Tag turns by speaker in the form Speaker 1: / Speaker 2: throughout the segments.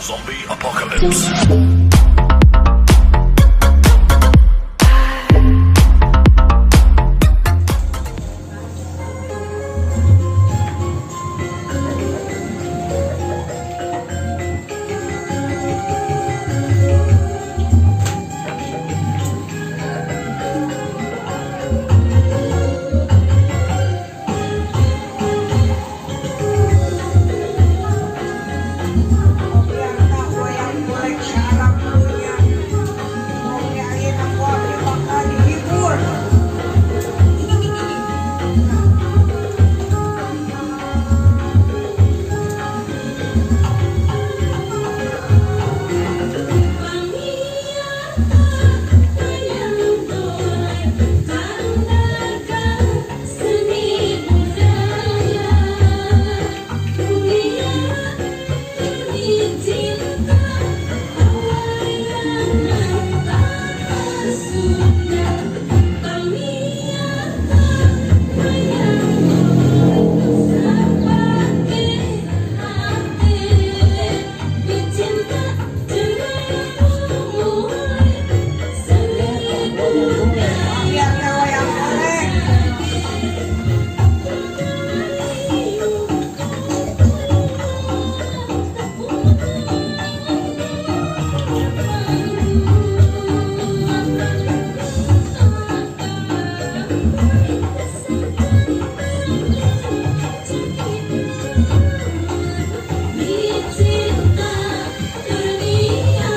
Speaker 1: Zombie apocalypse.
Speaker 2: Biar wayang golek sarap dunya. Oke, ayeuna ku abdi bakal dihibur.
Speaker 3: Wayang golek kandhaka seni budaya, dunia cinta pewayangan tatar Sunda. Pamiarsa wayang golek sapake sahate, dicinta jeung umure, seni budaya.
Speaker 2: Biar teh wayang golek.
Speaker 3: Dicinta dunia,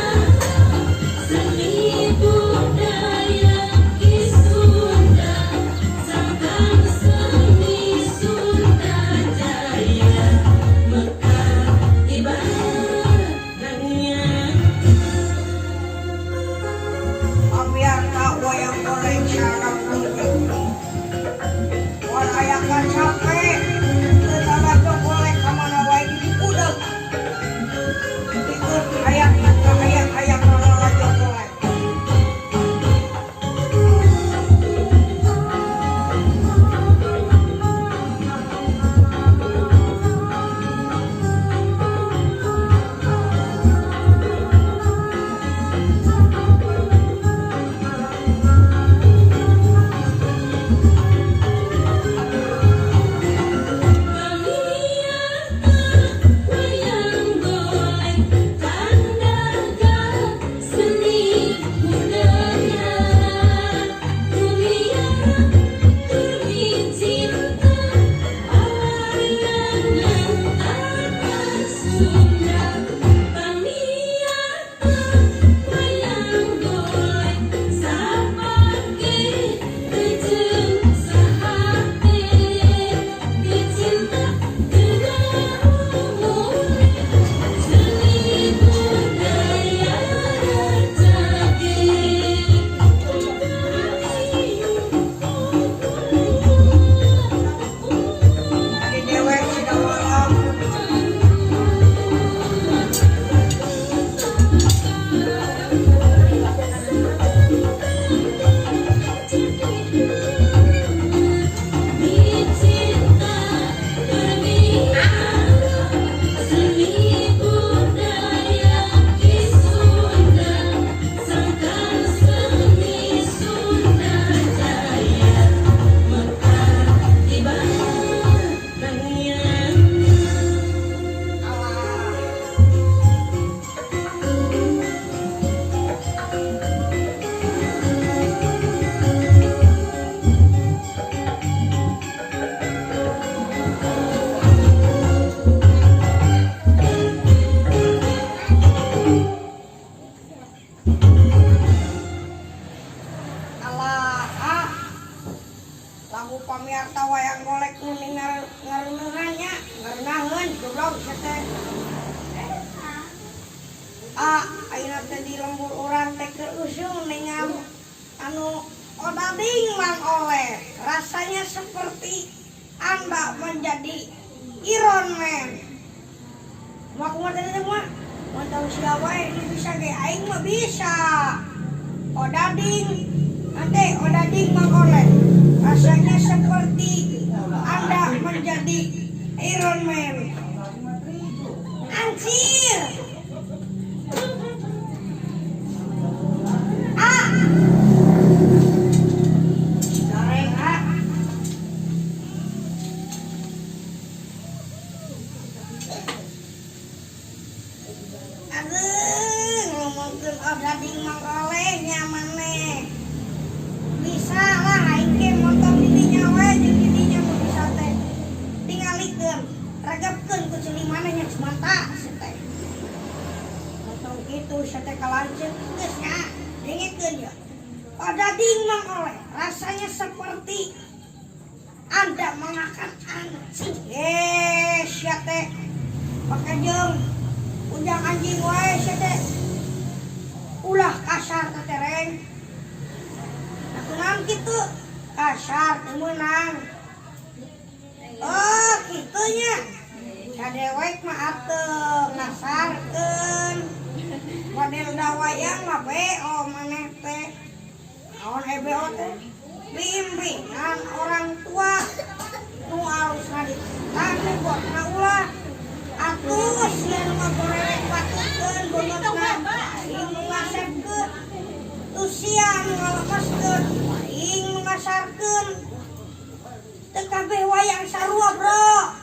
Speaker 3: seni budaya Ki Sunda, sangkan seni Sunda jaya mekar ibadahnya.
Speaker 2: Biar tak wayang golek sarap dunya. Moal aya kacape. Teu lalajo golek ka mana wae di budak. Ikut hayang hayang hayang lalajo golek.
Speaker 3: Pamiarsa wayang golek kandhaka seni budaya, dunia tur dicinta pewayangan tatar Sunda. Pamiarsa wayang golek sapake jeung sahate, dicinta jeung umure, seni budaya racage.
Speaker 2: Di dewek sida malam.
Speaker 3: Dicinta dunia, seni budaya Ki Sunda, sangkan seni Sunda jaya mekar ibadahnya.
Speaker 2: Alah. Alah, ah. Lagu pamiarsa wayang golek nu ngareuneuhan nya, ngareunaheun goblok sia teh. Ah, ayeuna teh di lembur urang teh keur usum ningal anu odading Mang Oleh. Rasanya seperti Anda menjadi Iron Man. Mau kumaha teh mah? Mau tahu siapa wae nu bisa ge aing mah bisa. Odading nanti odading Mang Oleh. Rasanya seperti Anda menjadi Iron Man. Anjir. Aduh, ngomongkeun odading Mang Oleh nya maneh. Bisa lah aing ge montong di dinya we jeung di dinya mun bisa teh. Tingalikeun, regepkeun ku ceuli maneh nya mata si teh. Montong kitu sia teh kalanceuk geus nya, dengekeun ya. Odading Mang Oleh rasanya seperti Anda mengakan anjing. Eh, sia teh. Pake jeung ujang anjing wae sia teh. Ulah kasar teh tereng. Nah, kunaon kitu? Kasar teu meunang. Oh, kitu nya. Sadewek mah atuh ngasarkeun. Model dawayang mah BO maneh teh. Naon BO teh? Bimbingan orang tua nu alusna ditentang nu gotna ulah. Atuh sia nu ngagorewek patutkeun beungeutna aing nu ngasepkeun. Tuh sia nu ngalemeskeun aing nu ngasarkeun. Teu kabeh wayang sarua, Bro.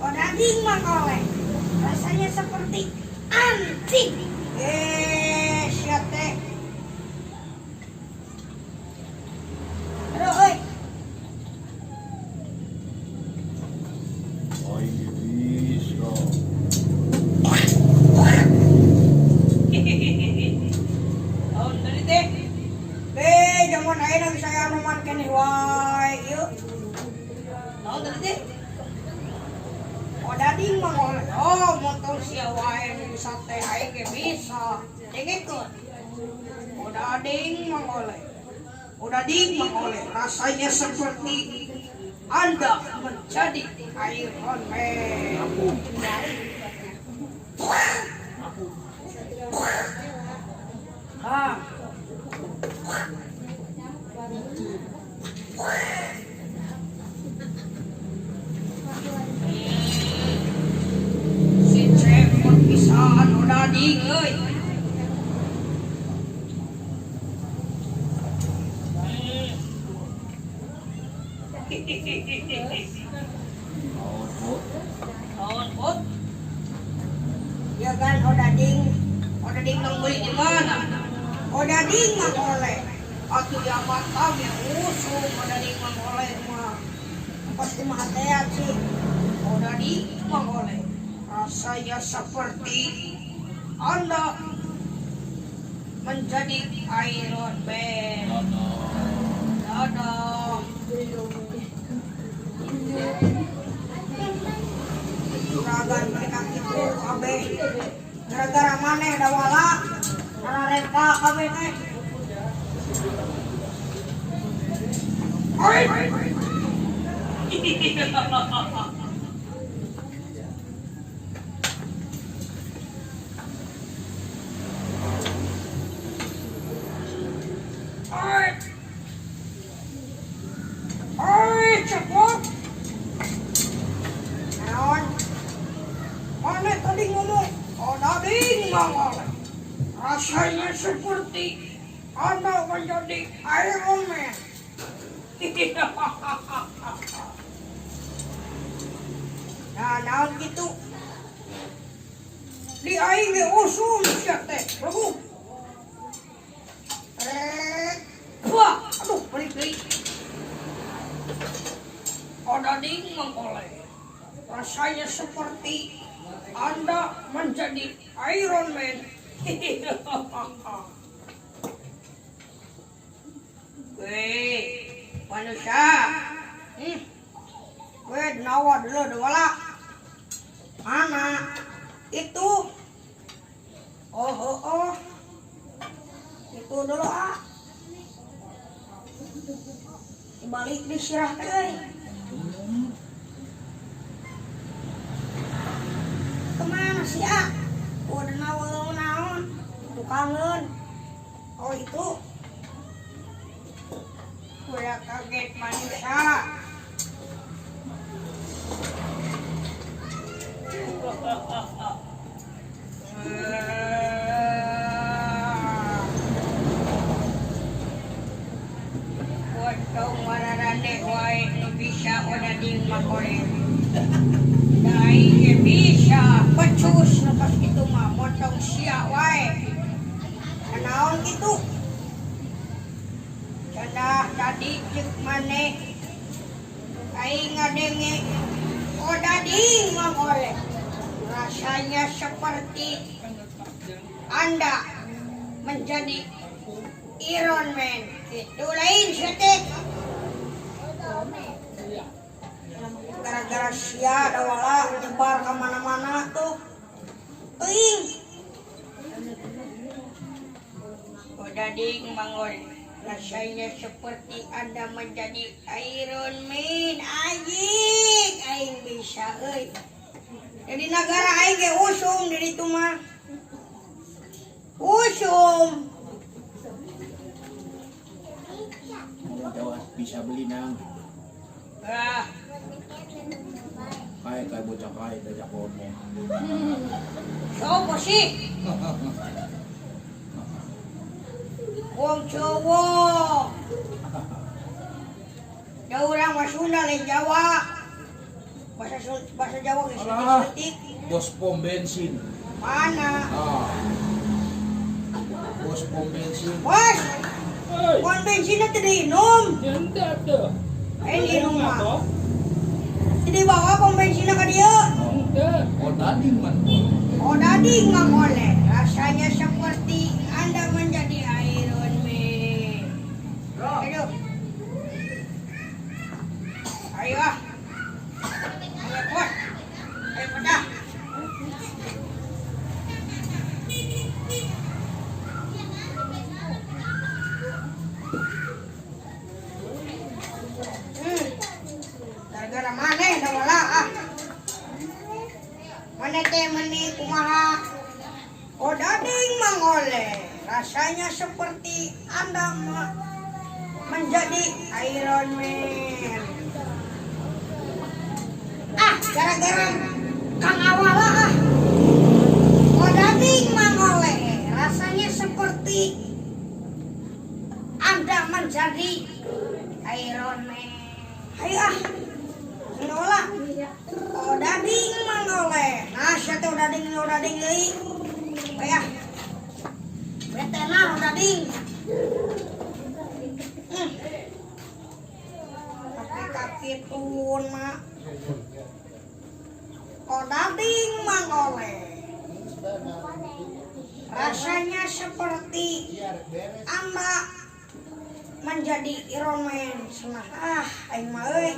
Speaker 2: Odading Mang Oleh rasanya seperti anjing. Eh, sia teh. Aduh, euy.
Speaker 1: Aing ge bisa.
Speaker 2: Naon tadi teh? Be, jaman ayeuna geus aya anuman keneh wae ieu. Naon tadi teh? Odading Mang Oleh. Oh, montong sia wae nu bisa teh aing ge bisa. Dengekeun. Odading Mang Oleh. Odading Mang Oleh rasanya seperti Anda menjadi Iron Man. Ah. Si cepot pisan odading euy.
Speaker 1: Naon, Put?
Speaker 2: Naon, Put? Ya kan odading, odading nang beli di mana? Odading Mang Oleh. Atuh di Batam ya usum odading Mang Oleh mah. Pas kumaha teh sih. Odading Mang Oleh. Rasanya seperti Anda menjadi Iron Man.
Speaker 1: Dadah.
Speaker 2: Dadah. Juragan mereka kitu kabeh. Gara-gara maneh dawala nararepa kabeh teh. Oi. Oi. Oi, cepot. Naon? Maneh tadi ngomong, odading Mang Oleh. Rasanya seperti Anda menjadi Iron Man. Nah, naon gitu? Di aing ge usum sia teh. Rebuk. Wah, aduh, balik deui. Odading Mang Oleh. Rasanya seperti Anda menjadi Iron Man. Weh, manusia. Weh, nawa dulu dawala. Mana? Itu. Oh, oh, oh. Itu dulu ah. Dibalik di sirah teh euy. Kemana sih ah? Udah nawa naon? Tukangeun. Oh itu. Udah kaget manusia. Potong mararane wae nu bisa odading makoleh. Da aing ge Bisa becus nu kos kitu mah motong sia wae. Naon kitu? Cenah tadi ceuk maneh aing ngadenge odading Mang Oleh. Rasanya seperti Anda menjadi Iron Man. Itu lain sia teh. Gara-gara sia dawala nyebar ke mana-mana tuh. Teuing. Odading Mang Oleh. Rasanya seperti Anda menjadi Iron Man. Anjing, aing bisa euy. Jadi negara aing ge usum di ditu mah. Usum.
Speaker 1: Orang Jawa bisa beli nang.
Speaker 2: Ah,
Speaker 1: Kayak kayak bocah kayak diajak ngomong.
Speaker 2: Sopo sih? Wong Jawa. Da urang mah Sunda lain Jawa. Bahasa Jawa geus
Speaker 1: Alah.
Speaker 2: leutik.
Speaker 1: Bos pom bensin.
Speaker 2: Mana?
Speaker 1: Ah. Bos pom bensin.
Speaker 2: Bos,
Speaker 4: Oi,
Speaker 2: pom bensinna teu diinum.
Speaker 4: nyanda tuh.
Speaker 2: Eh, diinum mah. Teu dibawa pom bensinna ka dieu.
Speaker 4: Ente.
Speaker 1: Odading man.
Speaker 2: Odading Mang Oleh. Rasanya seperti Anda menjadi Iron Man. Aduh. Ayo ah. Ayo bos. Ayo pada. Gara-gara maneh dah wala ah. Maneh teh meni kumaha? Odading Mang Oleh. Rasanya seperti Anda menjadi Iron Man. Ah, gara-gara Kang Awala ah. Odading Mang Oleh. Rasanya seperti Anda menjadi Iron Man. Ayo ah. Ngola. Odading Mang Oleh. Nah, sia teh odading odading deui. Ayo ah. Bete nah odading. Tapi kakitun mak. Odading Mang Oleh. Rasanya seperti Anda menjadi Iron Man. Senah ah, aing mah euy.